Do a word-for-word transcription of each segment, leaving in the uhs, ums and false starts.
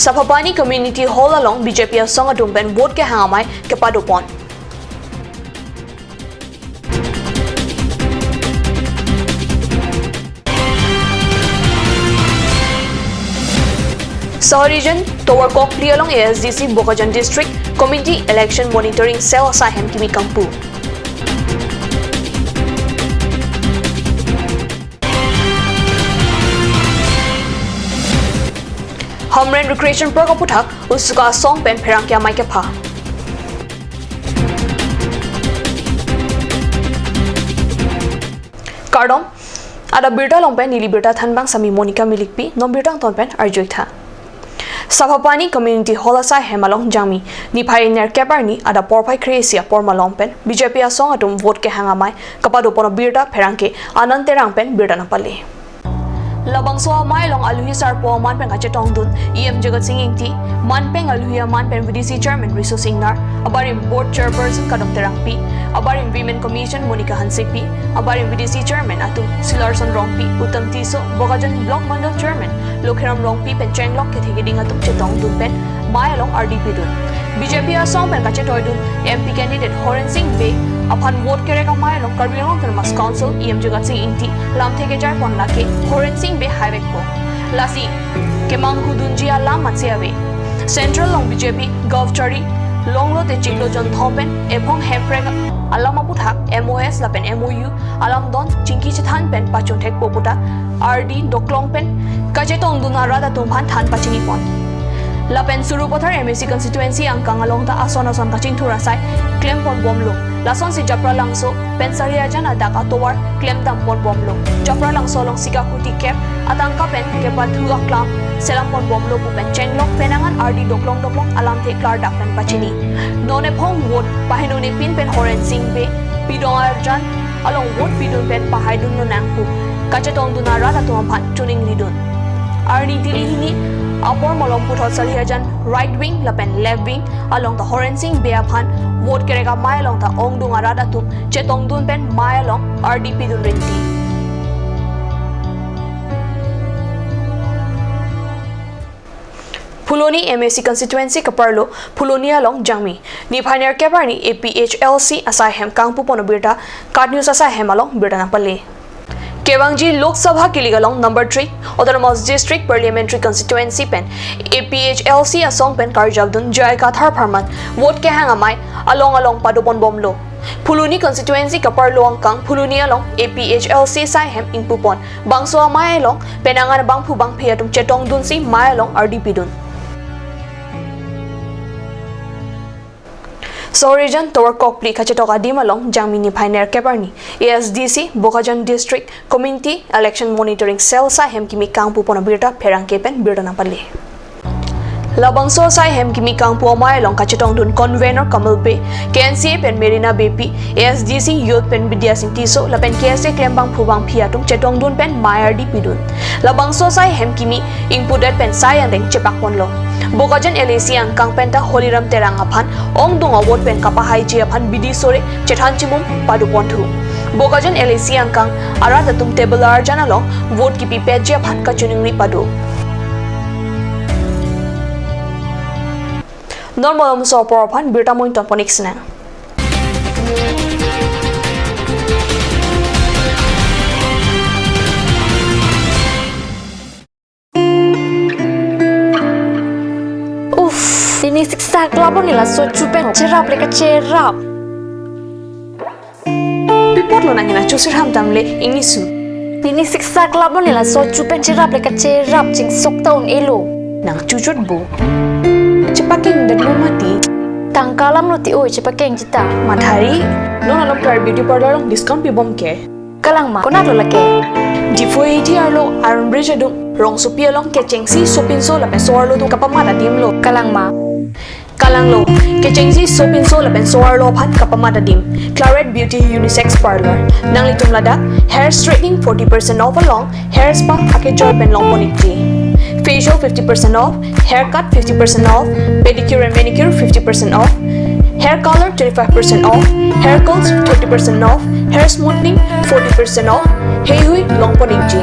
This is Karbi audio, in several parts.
Saphapani Community Hall along B J P asong atum pen vote kehang amei kepadopon. Sahorijan tovar Kokpili along A S D C Bokajan District Committee Election Monitoring Cell asai hem kimi kangpu. Hamren Recreation Park aphuthak usuka asong pen pherangke amei kepha. Kardom, adap birta along pen neli birta thanbang sami Monica Milikpi, non birta angton pen arjuitha. Saphapani Community Hall asai hem along Jangmi niphai nerkep arni adap porphai kre-isi apor malom pen B J P asong atum vote kehang amei kepadopon abirta pherangke Anand Terang pen birta nangpale. Labangso amei along aluhi sarpo aman pen kachetongdun E M Jagat Sing Ingti, manpeng aluhi aman pen V D C Chairman Riso Singnar, abarim Board Chairperson Kadom Terangpi, abarim Women Commission Monica Hansepi, abarim V D C Chairman atum Silarson Rongpi, Uttam Tisso, Bokajan Block Mandal Chairman Lokhiram Rongpi pen chenglok kethe keding atum chetongdun pen mei along ardi pidun. B J P asong pen kachetoidun M P candidate Horen Sing Bey aphan vote kerek amei along Karbi Anglong Autonomous Council E M Jagat Sing Ingti lamthe kejarpon lake Horen Sing Bey haivekpo. Lasi kemanghu dunji alam matsi ave. Central along B J P govt chari longlo te chiklo jonthom pen ephong hemprek alam aphuthak M O S lapen M O U alam don chingki chethan pen pachun thekpo puta ardi doklong pen kachetongdun arat atum aphan than pachinipon. Lapen Sarupathar M A C constituency angkang along ta ason ason kachingthur asai klemponbomlo. Lasonsi Japralangso pen Sariajan adak atovar klemdamponbomlo. Japralangso along sika kuti kep atangka pen kepathu aklam selamponbomlo pu pen chenglok penangan ardi doklong doklong alamthe klardak pen pachini. Non ephong vote pahinone pin pen Horen Sing Bey pidong arjan along vote pidun pen pahaidun lonang pu kachetongdun arat atum aphan choningridun. Arni tili hini apor malom puthot Sariajan right wing lapen left wing along ta Horen Sing Bey aphan vote kerek amei along ta ongdung arat atum chetongdun pen mei along ardi pidun rinti. Phuloni M A C constituency kaparlo Phuloni along Jangmi niphai nerkep arni A P H L C asai hem kangpupon abirta KAT News asai hem along birta nangpale. Kevangji Lok Sabha kilik along number three Autonomous District Parliamentary Constituency pen A P H L C asong pen karjapdun J I Kathar apharman vote kehang amei along along padoponbomlo. Phuloni constituency kaparlo angkang Phuloni along A P H L C asai hem ingpupon bangso amei along penangan bangphu bangphi atum chetongdunsi mei along ardi pidun. Sahorijan tovar Kokpili kachetok adim along Jangmi niphai nerkep arni A S D C Bokajan District Committee Election Monitoring Cell asai hem kimi kangpupon abirta pherangke pen birta nangpale. Labangso asai hem kimi kangpu amei along kachetongdun convener Kamal Bey, K N C A pen Merina Beypi, A S D C Youth pen Bidya Sing Tisso lapen K S A klembangphu bangphi atum chetongdun pen mei ardi pidun. Labangso asai hem kimi ingpudet pen sai angdeng chepakponlo. Bokajan L A C angkang penta Holiram Terang aphan ongdung avote pen kapahaiji aphan bidi sore chethan chimum padoponthu. Bokajan L A C angkang arat atum table arjan along vote kipipetji aphan kachiningri pado. Non malomso apor aphan birta mo ingtonpon-ik sinang. Uff, pini siksak lapu neli laso chu pen cherap le kacherap. Pi apotlo nang hena chusir ham damle ingnisu. Pini siksak lapu neli laso chu pen cherap le kacherap, chingsok ta un-elo. Nang chuchot bo. Chepakengdetlo mati. Tangka alamlo ti oi, chepakengji ta. Mathari, non along Klar Beauty Parlour along discount pibom ke. Kalang ma, konatlo lake? Diphu A T arlo Iron Bridge adung, rongsopi along kechengsi sopinso lapen so-arlo atum kapamat adimlo. Kalang ma? Kalanglo, kechengsi sopinso lapen so-arlo aphan kapamat adim. Claret Beauty Unisex Parlour. Nanglitum ladak hair straightening forty percent off along hair spa akejoi pen longpon-ikji. Facial fifty percent off, haircut fifty percent off, pedicure and manicure fifty percent off, hair color twenty-five percent off, hair curls thirty percent off, hair smoothing forty percent off, heihui longpon-ikji.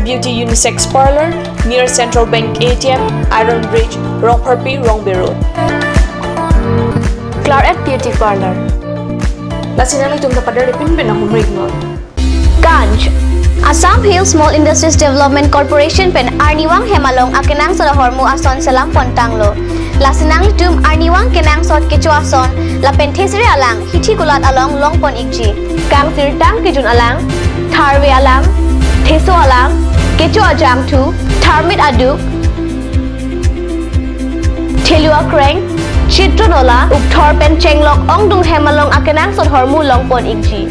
Beauty Unisex Parlor, near Central Bank A T M, Iron Bridge, Rongpharpi, Rongbe Road. Claret Beauty Parlor. Lasi nanglitum ta pader pinpin ahumri non. Ganj. Assam Hill Small Industries Development Corporation pen arnivang hem along akenangsot ahormu ason selam pontanglo. Lasi nanglitum arnivang kenangsot kecho ason lapen thesere alang hithi kulat along longpon ikji. Kangsirtang kejun alang, tharve alang, theso alang, kecho ajangthu, tharmit aduk, thelu akreng, chitron ola, ukthor pen chenglok ongdung hem along akenangsot ahormu longpon ikji.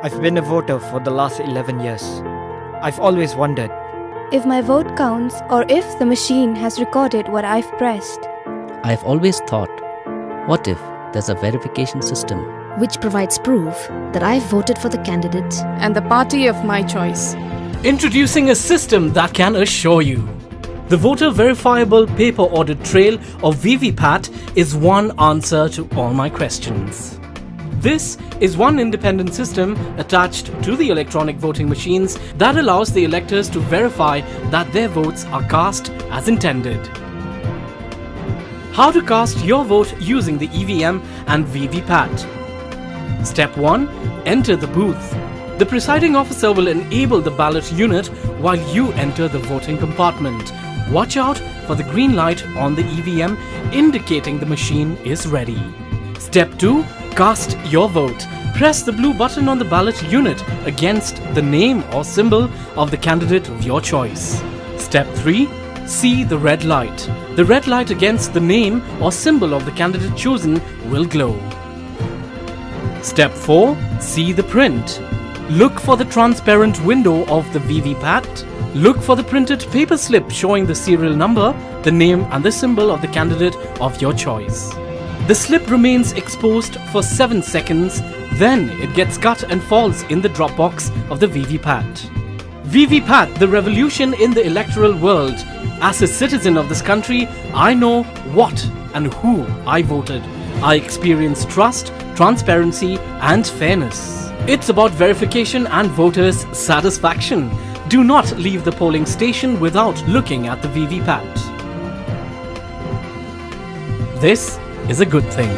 I've been a voter for the last eleven years. I've always wondered if my vote counts or if the machine has recorded what I've pressed. I've always thought, what if there's a verification system which provides proof that I've voted for the candidate and the party of my choice? Introducing a system that can assure you the voter verifiable paper audit trail, or V V PAT, is one answer to all my questions. This is one independent system attached to the electronic voting machines that allows the electors to verify that their votes are cast as intended. How to cast your vote using the E V M and V V PAT. Step one. Enter the booth. The presiding officer will enable the ballot unit while you enter the voting compartment. Watch out for the green light on the E V M indicating the machine is ready. Step two. Cast your vote. Press the blue button on the ballot unit against the name or symbol of the candidate of your choice. Step three. See the red light. The red light against the name or symbol of the candidate chosen will glow. Step four. See the print. Look for the transparent window of the V V PAT. Look for the printed paper slip showing the serial number, the name and the symbol of the candidate of your choice. The slip remains exposed for seven seconds, then it gets cut and falls in the drop box of the V V PAT. V V PAT, the revolution in the electoral world. As a citizen of this country, I know what and who I voted. I experience trust, transparency, and fairness. It's about verification and voters' satisfaction. Do not leave the polling station without looking at the V V PAT. This is a good thing.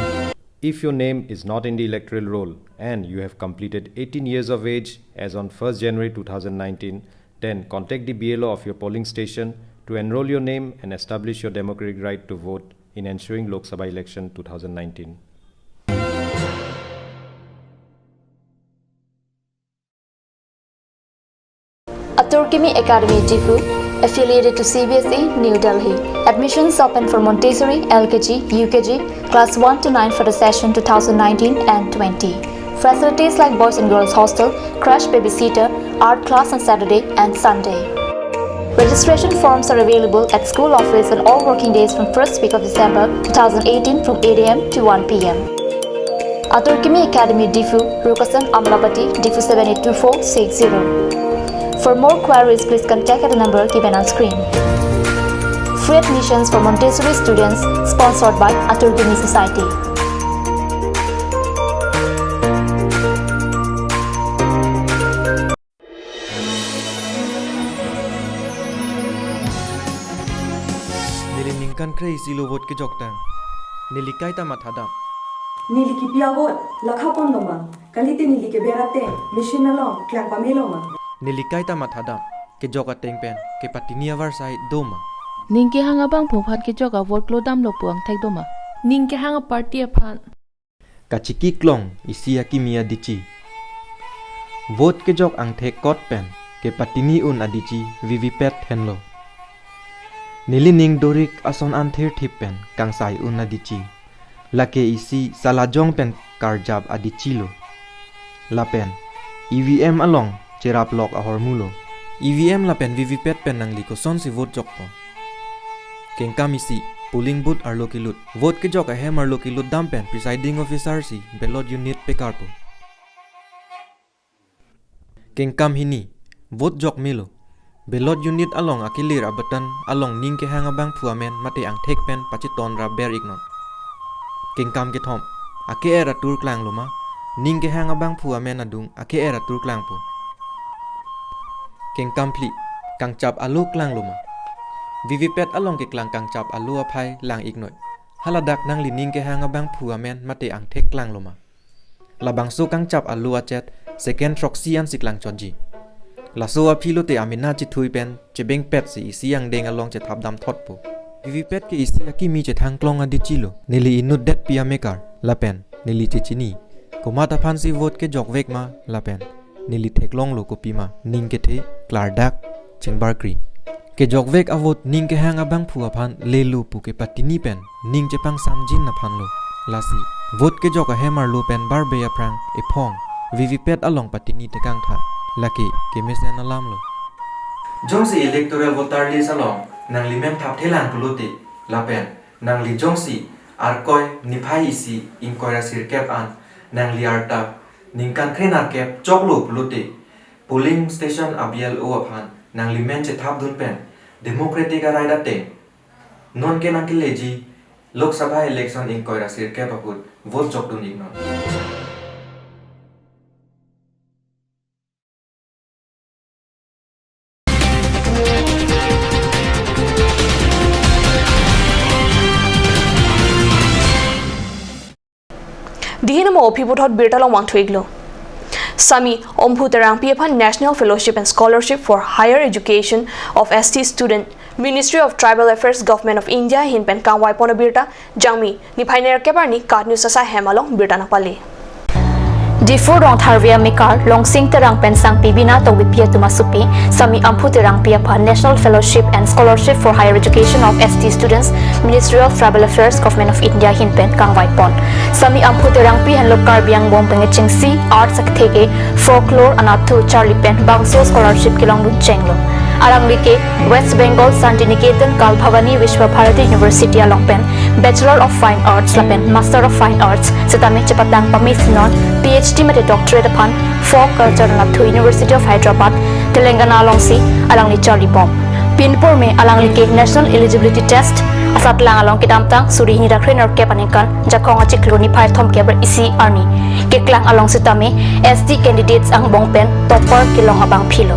If your name is not in the electoral roll and you have completed eighteen years of age as on first January two thousand nineteen, then contact the B L O of your polling station to enroll your name and establish your democratic right to vote in ensuing Lok Sabha election two thousand nineteen. Atur Kimi Academy Diphu, affiliated to C B S E, New Delhi. Admissions open for Montessori, L K G, U K G, class one to nine for the session two thousand nineteen and twenty. Facilities like boys and girls hostel, crash babysitter, art class on Saturday and Sunday. Registration forms are available at school office on all working days from first week of December two thousand eighteen from eight A M to one P M. Atur Kimi Academy Diphu, Rukasan Amlapati, Diphu seven eight two four six zero. For more queries, please contact at the number given on screen. Free admissions for Montessori students, sponsored by Atur Kimi Society. Neli ningkan kre-isi lo vote kejok tang. Neli kaita mathadam. Neli kipi a-vote lakha pon doma? Kalite neli keber ateng machine along klang pame loma? Neli kaita mathadam. Kejok ateng pen kepatini avarsai doma? Ning kehang abangphu aphan kejok a-vote klodamlo pu angthek doma? Ning kehang a-party aphan. Kachiki klong isi akimi adichi. Vote kejok angthek kot pen kepatini un adichi V V PAT henlo. Nelining dorik ason an thirthip pen kangsai un adichi. Lake isi salajong pen karjap adichi lo. Lapen E V M along cherap lok ahormu lo. E V M lapen V V PAT pen nangli kosonsi vote jokpo? Kengkam isi, polling booth arlo kelut. Vote kejok ahem arlo kelut dam pen presiding officer si ballot unit pekarpo. Kengkam hini, vote jok melo. Ballot unit along akilir abatan along ning kehang abangphu amen mate angthek pen pachiton ra ber iknon. Kengkam kethom, ake-er atur klanglo ma? Ning kehang abangphu amen adung ake-er atur klangpo. Kengkam phli, kangchap alo klanglo ma? Vivipet along keklang kangchap alo aphai lang-iknoi. Haladak nangli ning kehang abangphu amen mate angthek klanglo ma? Labangso kangchap alo achet second throksi ansi klangchotji. Laso aphi lote amena chethui pen chebengpet si isi angdeng along chethap damthotpo. Vivipet ke isi akimi chethang klong adit chilo. Neli inutdetpi amekar lapen neli chechini. Komat aphansi vote kejokvek ma lapen neli theklonglo kopima ning kethe klardak chingbarkri. Kejokvek avote ning kehang abangphu aphan lelo pu kepatini pen ning chepangsamjin aphanlo. Lasi vote kejok ahem arlo pen barbe aphrang ephong Vivipet along patini tekangtha. Lake kemesen alamlo. Jongsi electoral voter list along nanglimen thapthelang pulote lapen nangli jongsi Arkoi niphai isi ingkoi ra sirkep an nangli arta ningkan kre nerkep choklo pulote polling station a-B L O aphan nanglimen chethapdun pen democratic a-right ateng nonke nangkeleji Lok Sabha election ingkoi ra sirkep ahut vote jokdun-iknon. Dihin mo ophi puthot birta long wangthu-iklo. Sami Amphu Terangpi aphan National Fellowship and Scholarship for Higher Education of S T Student, Ministry of Tribal Affairs, Government of India ahin pen kangvaipon abirta Jangmi niphai nerkep arni KAT News asai hem along birta nangpale. Diphu Rongtharve amekar Longsing Terang pen Sangpi Bina Tokbipi atum asopi Sami Amphu Terangpi aphan National Fellowship and Scholarship for Higher Education of S T Students, Ministry of Tribal Affairs, Government of India ahin pen kangvaipon. Sami Amphu Terangpi henlo Karbi angbong pen kechengsi arts atheke folklore anatthu charli pen bangso scholarship kelongdun chenglo. Alangli ke West Bengal Santiniketan Kalbhavani Vishwa Bharati University along pen Bachelor of Fine Arts lapen Master of Fine Arts sitame chepatang pamesinon P H D mate doctorate aphan folk culture anatthu University of Hyderabad, Telangana alongsi alangli charlibom. Pinpur me alangli ke National Eligibility Test asatlang along kedamtang suri hini ra kre nerkep aningkan Jakhong achiklo niphai thomkep ra isi arni keklang along sitame S T candidates angbong pen topper kelong abangphilo.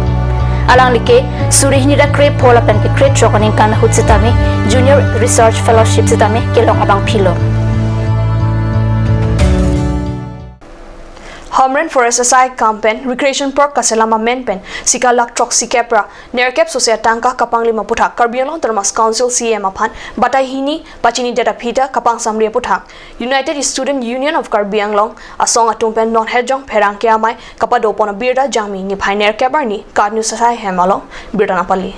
Alangli ke suri hini ra krepho lapen ke krethrok aningkan ahut sitame Junior Research Fellowship sitame kelong abangphilo. Hamren Forest asai akam pen Recreation Park kaselam amen pen sika lakh throksikep ra nerkep sose atangka kapanglim aputhak Karbi Anglong Autonomous Council C E M aphan batai hini pachinidet aphi ta kapangsamri aputhak United Student Union of Karbi Anglong asong atum pen non hejong pherangke amei kapadopon abirta Jangmi niphai nerkep arni KAT News asai hem along birta nangpale.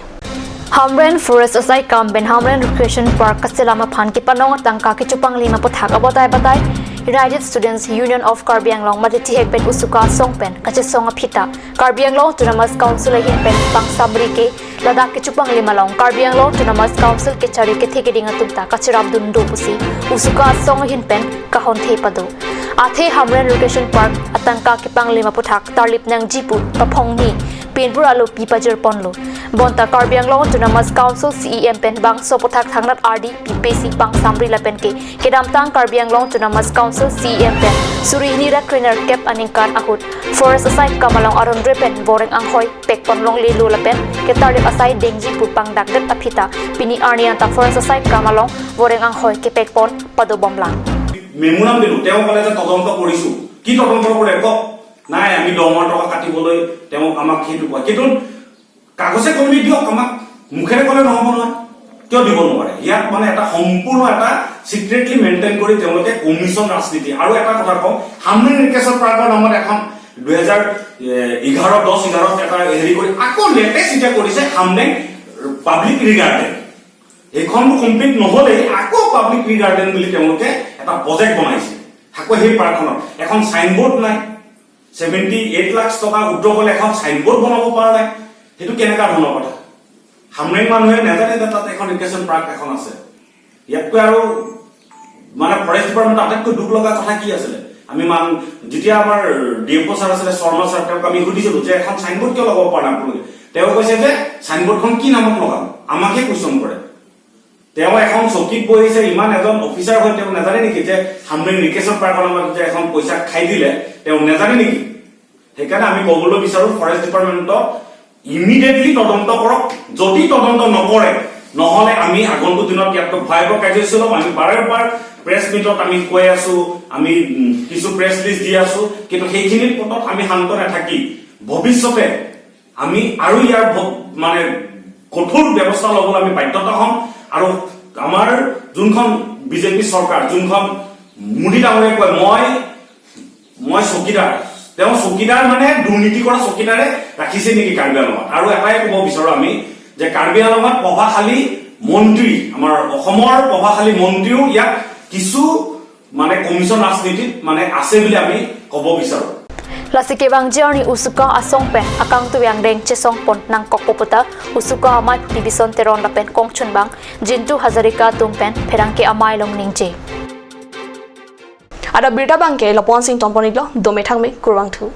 Hamren Forest asai akam pen Hamren Recreation Park kaselam aphan kepanong atangka kechepanglim aputhak abatai batai United Students Union of Karbi Anglong mate thihek pen usuka asong pen kachesong aphi ta Karbi Anglong Autonomous Council ahin pen pangsamri ke ladak kechepanglim along Karbi Anglong Autonomous Council kechari kethe keding atum ta kacherapdun do pusi usuka asong ahin pen kahonthe pado. Athe Hamren Recreation Park atangka kepanglim aputhak tarlip nangji pu paphongni pinpur alopi pajirponlo. Bonta Karbi Anglong Autonomous Council C E M pen bangso aputhak thangnat ardi pipesi pangsamri lapen ke kedamtang Karbi Anglong Autonomous Council C E M pen suri hini ra kre nerkep aningkan ahut Forest asai akam along aron re pen voreng anghoi pekpon longlelo lapen ketarlip asai dengji pu pangdakdet aphi ta pini arni anta Forest asai akam along voreng anghoi kepekpon padobomlang. মেমোৰাম দিলো, তেওঁ ক'লে যে তদন্ত কৰিছো। কি তদন্ত কৰে কওক? নাই, আমি দহমাহ টকা কাটিবলৈ তেওঁ আমাক সেইটো কোৱা। কিন্তু কাগজে কলমে দিয়ক আমাক, মুখেৰে ক'লে নহ'ব নহয়। কিয় দিব নোৱাৰে? ইয়াত মানে এটা সম্পূৰ্ণ এটা চিক্ৰেটলি মেইনটেইন কৰি তেওঁলোকে কমিশ্যন ৰাজনীতি। আৰু এটা কথা কওঁ, হামৰিং ৰিক্ৰিয়েশ্যন পাৰ্কৰ নামত এখন দুহেজাৰ এঘাৰ, দহ এঘাৰত এটা হেৰি কৰি আকৌ লেটেষ্ট এতিয়া কৰিছে হামৰেং পাব্লিক ৰি গাৰ্ডেন। সেইখনটো কমপ্লিট নহ'লেই আকৌ পাব্লিক ৰি গাৰ্ডেন বুলি তেওঁলোকে এটা প্ৰজেক্ট বনাইছে। আকৌ সেই পাৰ্কখনত এখন চাইনবৰ্ড নাই, ছেভেণ্টি এইট লাখ টকা উইথড্ৰ কৰিলে এখন চাইনবৰ্ড বনাব পৰা নাই। সেইটো কেনেকুৱা ধৰণৰ কথা? হামৰেং মানুহে নাজানে যে তাত এখন ৰিক্ৰিয়েশ্যন পাৰ্ক এখন আছে। ইয়াতকৈ আৰু মানে ফৰেষ্ট ডিপাৰ্টমেণ্টৰ আটাইতকৈ দুখ লগা কথা কি আছিলে? আমি মান যেতিয়া আমাৰ ডি এফ অ' ছাৰ আছিলে, শৰ্মা ছাৰ, তেওঁক আমি সুধিছিলো যে এখন চাইনবৰ্ড কিয় লগাব পৰা নাই আপোনালোকে? তেওঁ কৈছে যে চাইনবৰ্ডখন কি নামত লগাম, আমাকে কুৱেশ্যন কৰে। তেওঁ এখন চকীত বহিছে, ইমান এজন অফিচাৰ হৈ তেওঁ নাজানে নেকি যে হামৰেং ৰিক্ৰেশ্যন পাৰ্কৰ নামত যে এখন পইচা খাই দিলে তেওঁ নাজানে নেকি? সেইকাৰণে আমি ক'বলৈ বিচাৰো ফৰেষ্ট ডিপাৰ্টমেণ্টক ইমিডিয়েটলি তদন্ত কৰক। যদি তদন্ত নকৰে, নহ'লে আমি আগন্তুক দিনত ইয়াতকৈ ভয়াৱহ কাৰ্যসূচী ল'ম। আমি বাৰে বাৰ প্ৰেছ মিটত আমি কৈ আছো, আমি উম, কিছু প্ৰেছ ৰিলিজ দি আছো, কিন্তু সেইখিনিৰ পথত আমি শান্ত নাথাকি ভৱিষ্যতে আমি আৰু ইয়াৰ ভ- মানে কঠোৰ ব্যৱস্থা ল'বলৈ আমি বাধ্যতা হ'ম। আৰু আমাৰ যোনখন বিজেপি চৰকাৰ, যোনখন মোদী ডাঙৰীয়াই কয়, মই মই চকীদাৰ, তেওঁ চকীদাৰ মানে দুৰ্নীতি কৰা চকীদাৰে ৰাখিছে নেকি কাৰ্বি আংলঙত? আৰু এটাই ক'ব বিচাৰো আমি যে কাৰ্বি আংলঙত প্ৰভাৱশালী মন্ত্ৰী, আমাৰ অসমৰ প্ৰভাৱশালী মন্ত্ৰীও ইয়াত কিছু মানে কমিশ্যন ৰাজনীতিত মানে আছে বুলি আমি ক'ব বিচাৰো। Lasi kevangji arni USUKA asong pen akangtui angdeng chesongpon nangkokpo puta USUKA amei Bibison Teron lapen kongchunbang Jintu Hazarika atum pen pherangke amei along ningje. Adap birta abangke lapu-an si ingtonpon-iklo, dome thakme, kurvangthu.